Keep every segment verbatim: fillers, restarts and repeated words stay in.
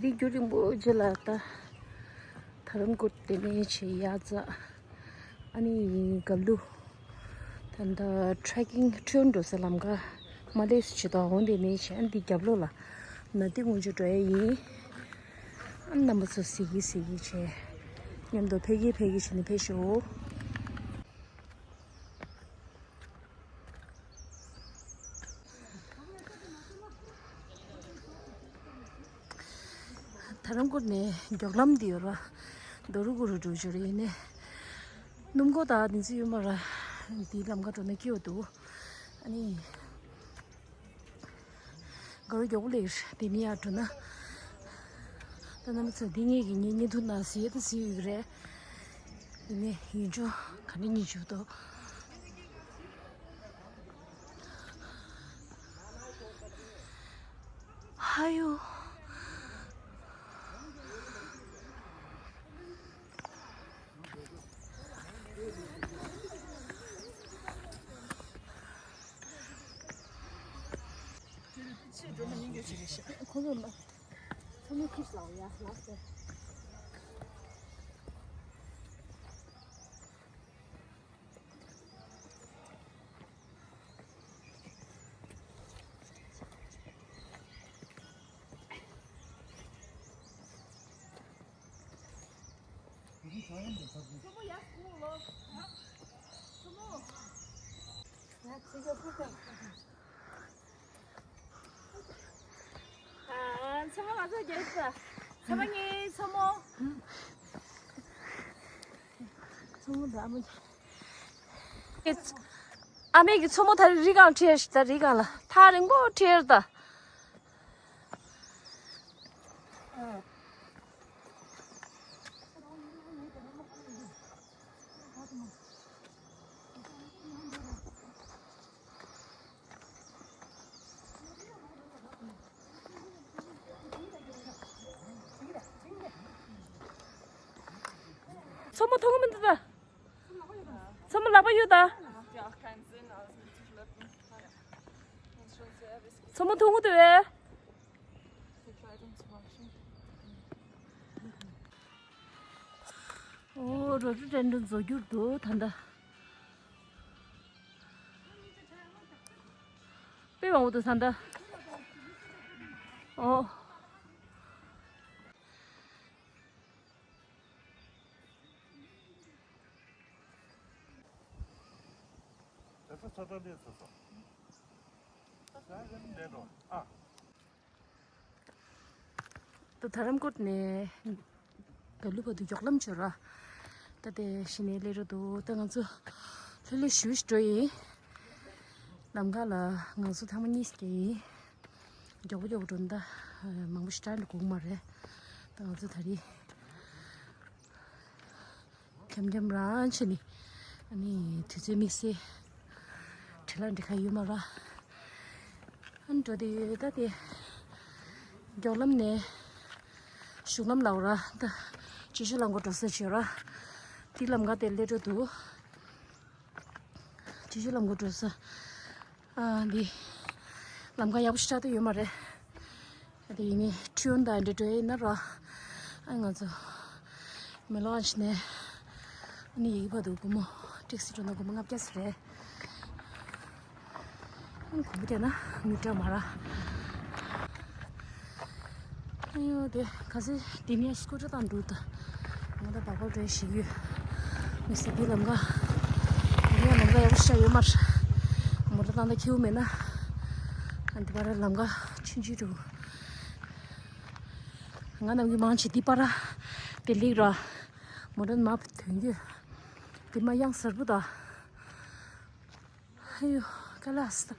རི་རྒྱུན་རིང་པོ་རྗེས་ལ་ད་དྷ་རམ་ཀོཊ་དེ་ནས་བྱས་ཡར་འཛེགས། ཨ་ནི་གབ་ལུ། ད་ལྟ་ཊྲེ་ཀིང་ཁྲིའུ་འགྲོ་ས་ལམ་ཁ་མ་སླེབས་སུ་ཇི་ལྟར་འོང་དེ་ནས་བྱས། ཨ་ནི་འདི་རྒྱབ་ལོགས་ལ་ནཱ་ཏི་ཀོང་ཇུ་འགྲོ་ཡ་ཡིན། ཨ་ནི་རྣམ་པ་ཚོ་གཟིགས་གི་གཟིགས་གི་བྱས། མཉམ་དུ་ཕེབས་ཀྱི་ཕེབས་ཀྱི་བྱས་ནས་ཕེབས་ཤོག་དྷ་རམ་ཀོཊ་ནས་མགྱོགས་ལམ་འདི་ཡོད་ར། རྡོ་རུ་གུ་རུ་འགྲོ་རྒྱུ་རེད། ཡིན་ནའི་སྣུམ་འཁོར་དང་འདི་ཚོ་ཡོད་མ་ར། འདིའི་ལམ་ཁ་འགྲོ་ན་སྐྱིད་པོ་འདུག་ཨ་ནི། ག་རུ་མགྱོགས་པོ་སླེབས་རེད། དེ་ནས་ཡར་འགྲོ་ན། ད་རྣམ་པ་ཚོ་འདི་ངེད་ཀྱི་ཉེ་ཉེ་དུ་ན་ཟིན་ད་ཟིན་ཡོད་ཀྱི་རེད། ཡིན་ནའི་ཡུལ་ལྗོངས་ག་འདྲ་ཉིད་བྱུང་འདུག་ཧ་ཡོ། ཁོ་ཚོ་ལ་ཚང་མས་ཁྱི་ལའོ་ཡ་ལགས་ཟེར། ཨ། མཚོ་མོ་ང་ཚོ་རྒྱལ་ས། ཚ་བ་ངའི་མཚོ་མོ། མཚོ་མོ་དང་ཨ་མ། ཨ་མས་ཀྱི་མཚོ་མོ་ད་རི་སྒང་ཁྲིད་ཤག་ད་རི་སྒང་ལ་ཐག་རིང་པོ་ཁྲིད་ད། མཚོ་མོ་མཐོང་གི་མི་འདུག་ད། མཚོ་མོ་ལག་པ་གཡུག་ད། མཚོ་མོ་མཐོང་གི་འདུག་བས། ཨོ། རོ་ཊི་ཌེན་ཌོན་རྫོགས་རྒྱུར་འདུག་ད་ལྟ། དཔེ་མང་པོ་འདུག་ད་ལྟ། ཨོ། ད་དྷ་རམ་ཀོཊ་ནས་གབ་ལུ་བར་དུ་མགྱོགས་ལམ་བྱོས་ར། ད་དེ་གཞི་ནས་སླེབས་ར་འདུག་ད་ང་ཚོ་ལྷོད་ལྷོད་ཞུ་ཞུ་འགྲོ་ཡིན། ལམ་ཁ་ལ་ང་ཚོ་ཐེངས་མ་གཉིས་ཀྱི་ཡིན། མགྱོགས་པོ་མགྱོགས་པོ་འགྲོ་ན་ད་མང་པོ་ཞིག་ཊའིམ་དགོས་མ་རེད། ད་ང་ཚོ་ད་རེས། འཁྱམ་འཁྱམ་རང་བྱས་ནས། ཨ་ནི་དུས་ཚོད་དམིགས་བསལ་བྲེལ་བ་འདི་ག་ཡོད་མ་རེད། ཨ་ནི་འགྲོ་དེ་ཡོད་ད་དེ། མགྱོགས་ལམ་ནས་གཞུང་ལམ་ལ་འོ་ར་ད། ཆུ་ཤུར་ལམ་གོ་འགྲོ་ས་བྱོས་ར། དེ་ལམ་ཁ་དེ་སླེབས་འགྲོ་འདུག་ཆུ་ཤུར་ལམ་གོ་འགྲོ་ས། ཨ་འདི། ལམ་ཁ་ཡག་པོ་ཞིག་ཆགས་བསྡད་ཡོད་མ་རེད། ཨ་དེ་ཡིན་ནི་ཁྲིའུ་དང་འདྲ་འགྲོ་ཡིན་ན་ར། ཨ་ང་ཚོ་མེ་ལོང་ཨ་ཆི་ནས་ཨ་ནི་ཡི་གེ་བར་དུ་སྒོར་མོ་ཊེག་སི་འགྲོ་ན་སྒོར་མོ་ལྔ་བརྒྱ་ཙམ་རེད། ཨ་ནི་གོང་པོ་བསྡད་ན་མི་སྤྲད་མ་ར། ཨ་ཡོ་དེ་ག་ཚོད་དེ་ནས་སྐུ་ཊར་བཏང་འགྲོ་ད། ང་ད་བག་བག་འགྲོ་ཞིག་ཡོད། མི་སྲིད་དེ་ལམ་ཁ། དེ་ནས་ལམ་ཁ་ཡག་པོ་ཞིག་ཡོད་མ་རེད། མོ་ཊ་བཏང་ད་ཁྱེའུ་མེད་ན། ཨ་འདི་པར་ལམ་ཁ་ཆུང་ཆུང་འགྲོ། ང་རྣམས་ཀྱི་མང་ཆེ་འདི་པར་བདེ་ལེགས་ར། མོ་ཊ་མར་ཐོན་རྒྱུ། འདི་མ་གཡང་གཟར་པོ་ད། ཨ་ཡོ། ཀ་ལ་སི་ད།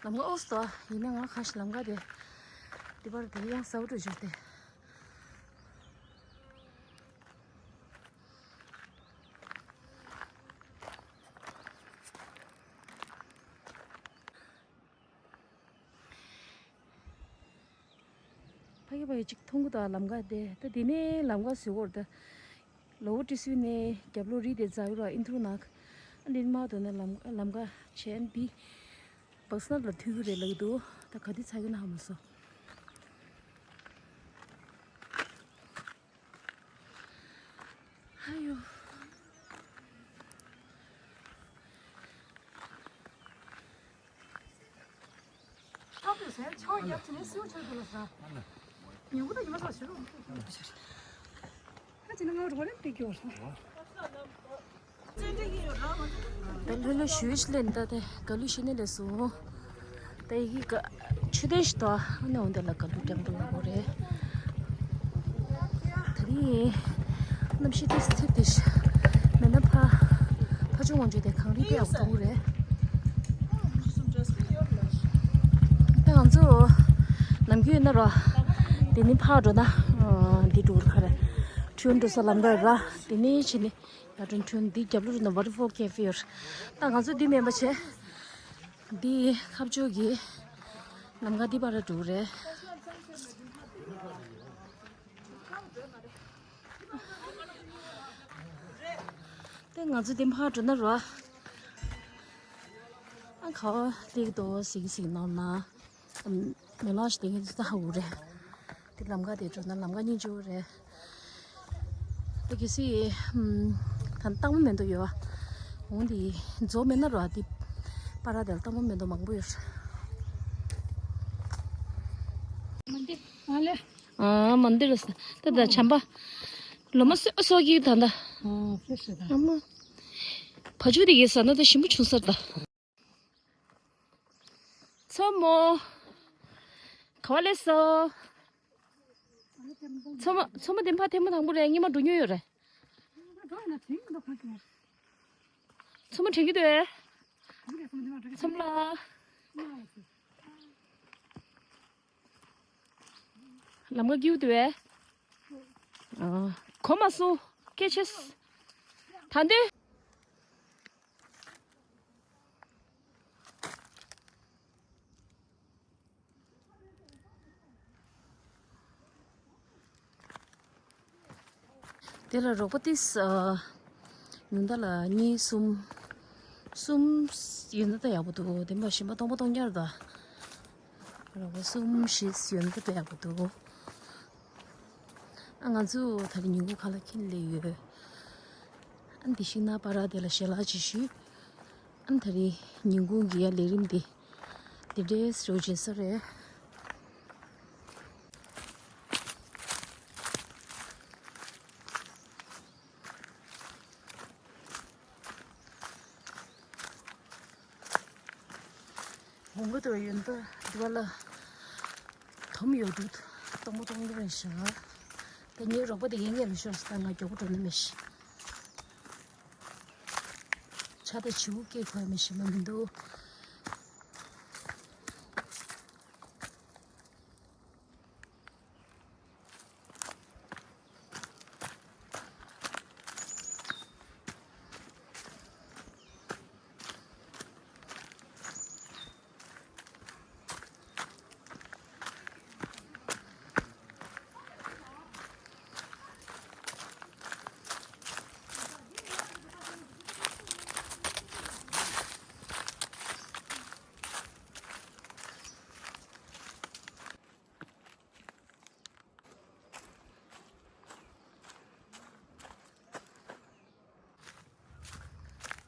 ལམ་ཁ་ཨོ་སི་ཏོ་ཡིན་ན་ང་ཁ་ཤས་ལམ་ཁ་དེ། འདི་པར་དེ་གཡང་གཟར་པོ་འགྲོ་བྱུང་སྟེ། ཕ་གི་ཕ་གི་ཅིག་མཐོང་གི་འདུག་ལམ་ཁ་དེ། ད་དེ་ནས་ལམ་ཁ་བཟོས་ཡོད་རེད་ད། ལོ་ཝུ་ཏི་སུའི་ནས་རྒྱབ་ལོགས་རི་དེ་འཛེགས་རོགས། ཨིན་ཐུར་ནག་ཨ་འདི་མ་དོ་ནས་ལམ་ལམ་ཀ་བྱས། ཨ་འདི་བག་སྣབས་ལ་ཐུག་གི་རེད་ལབ་ཀྱི་འདུག་ད་ག་དུས་ཚར་གི་ན་ཧ་མ་སོང་། ཨ་ཡོ། ད་ལྷོད་ལྷོད་ཞུ་ཞིག་ལེན། ད་དེ་ག་ལུ་ཤི་ནས་ལས་སོང་། ད་ཡི་གེ་ག་ཆུ་དེ་ཞིག་ཏོ་ཨ་ནི་འོང་དེ་ལ་ག་ལུ་འགྲམ་དུ་ལ་གོ་རེད། ད་རིང་གནམ་གཤིས་ཏོག་ཙམ་འཚིབ་དེ་ཤ་མེད་ན་ཕ་ཕ་ཆུང་ངོ་ཆུ་དེ་གངས་རི་དེ་ཡག་པོ་རེད། ད་ང་ཚོ་ནམ་རྒྱུན་ཡིན་ན་རོ་དེ་ནི་ཕ་འགྲོ་ན་འདི་འགྲོ་ག་རེ་ཁྲུན་འགྲོ་ས་ལམ་ཁ་ར་དེ་ནི་ཕྱི་ནི། ཡ་ཁྲུན་ཁྲུན་འདི་རྒྱབ་ལོགས་ན་ཝ་ཊར་ཕོལ་ཁེ་ཕི་ཡོད། ད་ང་ཚོ་འདི་མེད་པ་བྱས། འདི་ཁ་ཕྱོགས་ཀྱི་ལམ་ཁ་འདི་བར་འགྲོ་རེད། ད་ང་ཚོ་འདི་མར་འགྲོ་ན་རོ། ཨ་ཁ་བ་ཏིག་ཏོ་སིང་སིང་ནང་ན། མེ་ལོང་ཞིག་དེ་ངས་ད་ཧ་གོ་རེད། དེ་ལམ་ཁ་དེ་འགྲོ་ན་ལམ་ཁ་སྙིང་རྗེ་པོ་རེད། ད་གལ་སྲིད་ད་སྟག་མོ་མེ་ཏོག་ཡོད་པ། འོང་དེ་རྫོགས་མེད་ན་རོ་དེ་པ་ར་དེ་ལ་སྟག་མོ་མེ་ཏོག་མང་པོ་ཡོད། མ་འདི་ཨ་ལེ། ཨ་མ་འདི་ར་ས་ད་ད་བྱམས་པ། ལོ་མ་སོ་སོ་གི་ད་ད། ཨ་ཕེ་སི་ད། ཨ་མ། བ་ཕྱུགས་དེ་གའི་ས་ན་ད་ཞིམ་པོ་བྱུང་སར་ད། མཚོ་མོ། ག་བ་ལས་སོ། མཚོ་མོ་མཚོ་མོ་དེ་ཕ་ཐལ་མོ་དང་པོ་རེད། སྔོན་མ་འགྲོ་མྱོང་ཡོད་རེད། མཚོ་མོ་དྲན་གྱི་འདུག་མཚོ་མོ་ལ། ལམ་ཁ་སྐྱིད་པོ་འདུག་པས། ཨ། གོ་མ་སོང་། སྐད་ཆ། ད་འདི། དེ་ལ་རོགས་པ་ཏིས་ཨ། ཉུང་མཐའ་ལ་གཉིས་གསུམ། གསུམ་ཡོད་ན་ད་ཡག་པོ་འདུག་དེ་མ་གཞན་པ་སྟོང་པ་སྟོང་རྐྱང་རེད་ད། རོགས་པ་གསུམ་བཞི་ཡོད་ན་ད་ཡག་པོ་འདུག་ཨ་ང་ཚོ་ད་རེས་ཉིན་གུང་ཁ་ལག་ཁྱེར་སླེབས་ཡོད། ཨ་འདི་ཤིང་ནགས་པ་ར་དེ་ལ་ཞལ་ལག་ཅིག་ཞུས། ཨ་ད་རེས་ཉིན་གུང་གི་ཡ་ལས་རིམ་འདི་འདི་འདྲའི་རོ་བྱེད་ས་རེད། ཧོང་གི་དུ་ཡོན་ཏུ་དུ་བ་ལ་དོམ་ཡོད་དུ་གཏོང་མོ་གཏོང་གི་རེད་ཤག་ད་ངའི་རོགས་པ་དེ་ཡིན་ངེས་ལ་ཤོར་སི་ད་ང་མགྱོགས་པོ་འགྲོ་ནི་མེད་ཤི། ཆ་ད་བྱིའུ་སྐད་གོ་ཡ་མི་ཤི་མ་མི་འདུག་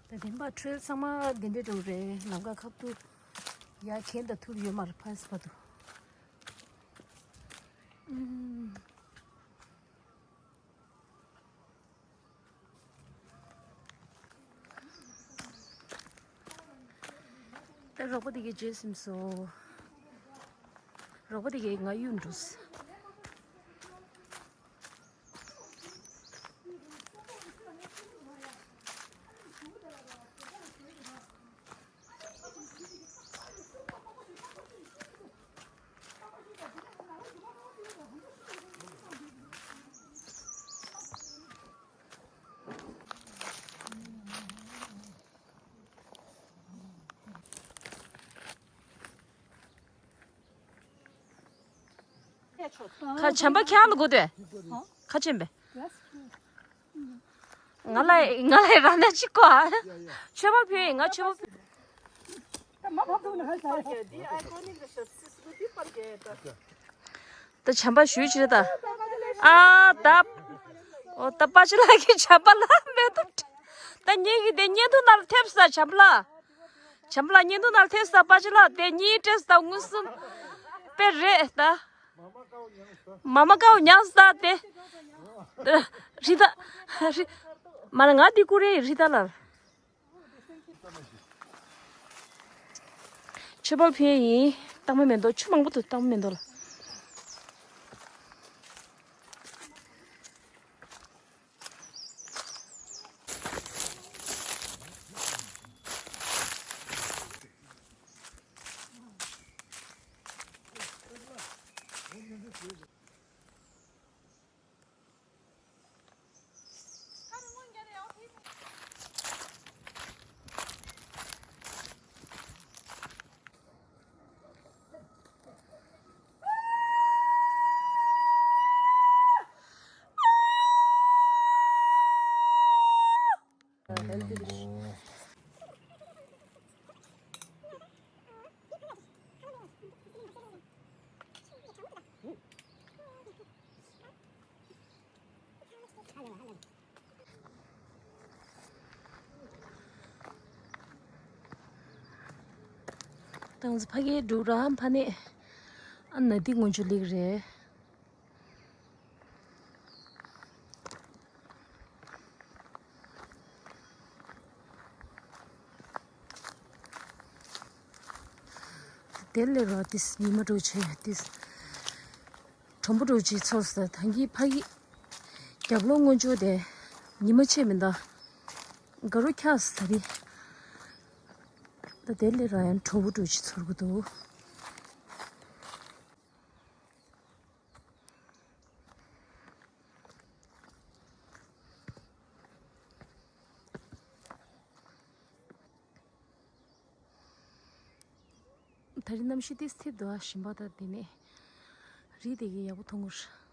ད་དེ་འབའ་ཁྲེལ་ཚང་མ་འདི་འདྲས་འགྲོ་རེད། ལམ་ཁ་ཁ་ཐུག་ཡ་གན་ད་ཐུག་ཡོད་མ་རེད། ཕ་སི་ཕ་ཐུག་ད་རོགས་པ་དེ་གའི་རྗེས་ཟིན་སོ། རོགས་པ་དེ་གའི་ང་གཡུག་འགྲོ་སི། ཁ་ཆེན་པ་ཁྱེད་ལ་གོ་དེ། ཁ་ཆེན་པས། ང་ལ་ང་ལ་རང་ན་ཅིག་གོ་ཨ། མཆོད་པ་ཕུལ་ཡིན། ང་མཆོད་པ་ཕུལ། ད་བྱམས་པ་ཞུས་ཕྱིར་ད། ཨ་ད། ཨོ་ད་པ་ཅི་ལགས་ཀྱི་བྱམས་པ་ལ་མེ་ཏོག་ད་ངེད་ཀྱི་དེ་བརྙན་ཐུང་ནང་ལ་ཐེབས་ས་བྱམས་པ་ལགས། བྱམས་པ་ལགས་བརྙན་ཐུང་ནང་ལ་ཐེབས་ས་པ་ཅི་ལགས་དེ་གཉིས་སྤྲད་ས་ད་མངོན་སུམ་དཔེ་རེད་ད། མ་མ་དཀའ་བ་མྱངས་ས་ད་དེ། རི་ད། རི། མ་ན་ང་འདི་ཀུ་རེ་རི་ད་ལ། ཆུ་བལ་ཕེ་ཡིན། སྟག་མ་མེ་ཏོག་ཆུ་མང་པོ་འདུག་སྟག་མ་མེ་ཏོག་ལ། ཏང་ཙི་ཕ་གིའི་འབྲུག་ར་ཧམ་ཕ་ནས་ཨ་ན་དི་སྔོན་ཆུ་ལིག་རེད། དེ་ལས་ར་ཏིས་ཉི་མ་འགྲོ་ཆེ་ཏིས་གྲོང་པོ་འགྲོ་ཆེ་ཚོར་ས་ཐང་གི་ཕ་གི་རྒྱབ་ལོགས་སྔོན་ཆུ་དེ་ཉི་མ་ཆེ་མི་འདའ་ག་རུ་ཁྱག་ས་ད་རི་ད་དེ་ལས་ར་ཡང་གྲོང་པོ་འགྲོ་ཆེ་ཚོར་གི་འདུག་ད་རིང་གནམ་གཤིས་ཏིས་ཐིབས་འདུག་ཨ་ཞིམ་པ་དང་དེ་ནས་རི་དེ་གའི་ཡག་པོ་མཐོང་གི་རེད།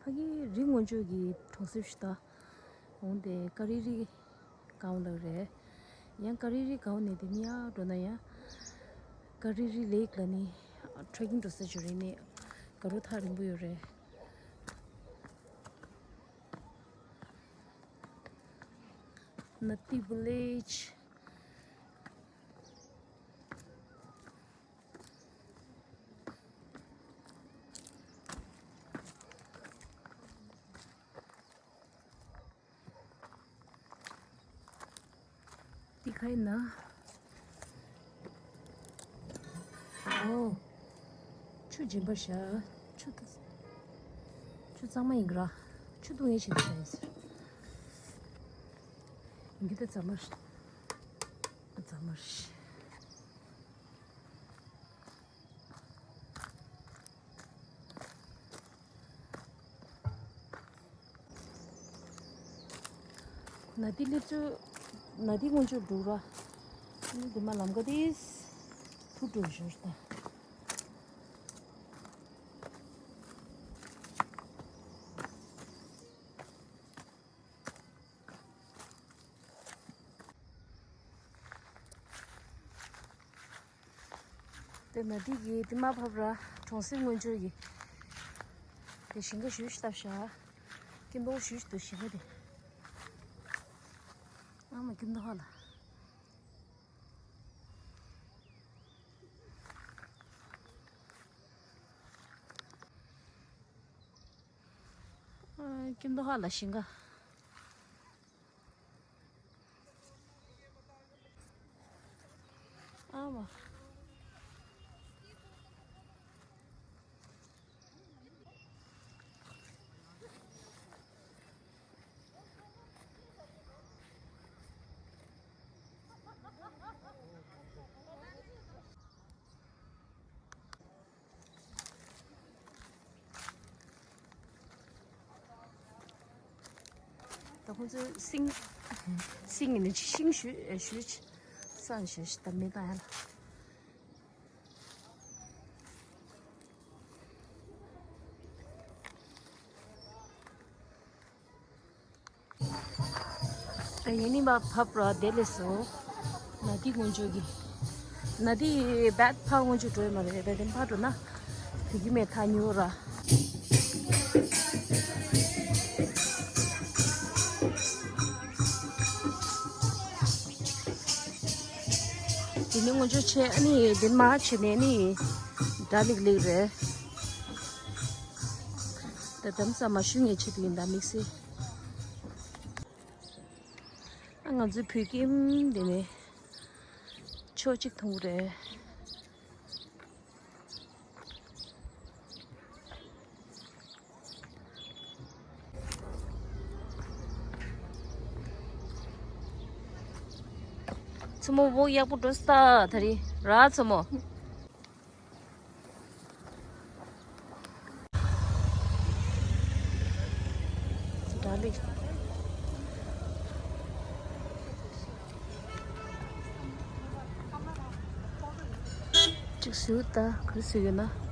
ཕ་གི་རི་སྔོན་ཆུ་གི་གྲོང་གསེབ་ཞིག་ད། འོང་དེ་ཀ་རི་རི་གའོ་ལ་རེད། ཡང་ཀ་རི་རི་གའོ་ནས་དེ་ནི་ཡར་འགྲོ་ན་ཡང་ཀ་རི་རི་ལེག་ལ་ནི་ཊེ་རེག་གིང་འགྲོ་ས་ཅིག་རེད། ནི་ག་རུ་ཐག་རིང་པོ་ཡོད་རེད། Nati village. འདི་ག་ཡིན་ན། ཨོ། ཆུ་སྦྱིན་པ་བྱ། ཆུ་ད། ཆུ་གཙང་མ་ཡིན་གི་ར། ཆུ་བཏུང་ཡས་བྱེད་དུ་བྱ་ཡིན་ཟེར། ཡིན་གི་ད་གཙང་མ་རེད། གཙང་མ་རེད། ན་དི་སླེབས་ཚུལ། ན་དི་སྔོན་ཆུ་འབྲུག་ར། ནི་འདི་མ་ལམ་ཀ་དེ་ཐུག་འགྲོ་ཞོར་ད། དེ་ན་དི་གི་དེ་མ་ཕབ་ར་གྲོང་གསེབ་སྔོན་ཆུ་གི། དེ་ཞིང་ཁ་ཞུ་ཞིག་བཏབ་ཤག་ཀིན་པོ་ཞུ་ཞིག་ཏུ་ཞིང་ཁ་དེ། ཨ་མ་ཀིན་པོ་ཧ་ལ། ཀིམ་དོ་ཧ་ལ་ཞིང་ཁ། ཨ་མ། ད་ཁོང་ཚོས་སིང་། སིང་ནི་ཤིང་ཞུ་ཞུ་ཆེ་སང་ཞུ་ཞི་ད་མི་ད་ཡ་ལ། ད་ཡིན་ནི་མ་ཕབ་ར་དེ་ལས་སོ། ན་དི་སྔོན་ཆོས་ཀྱི། ན་དི་བད་ཕ་སྔོན་ཆོས་འགྲོ་ཡི་མ་རེད། བད་དེ་ཕ་འགྲོ་ན་དེ་གི་མེ་ཐ་ཉོ་ར། དེ་ནི་སྔོན་ཆོས་ཆེ་ཨ་ནི་དེ་མ་ཆེ་ནས་ནི་འདྲ་ལིག་ལིག་རེད། ད་དམ་ས་མ་ཞུ་ངེས་ཆེད་དུ་ཡིན་ད་དམིགས་བསལ། ཨ་ང་ཚོའི་བོད་ཁྱིམ་འདི་ནས་ཕྱོགས་གཅིག་མཐོང་གི་རེད། མཚོ་མོ་བོག་ཡག་པོ་འགྲོ་སྟ་ད་རི་ར་མཚོ་མོ། ཅིག་སུ་ད་ག་སུ་ཡོད་ན།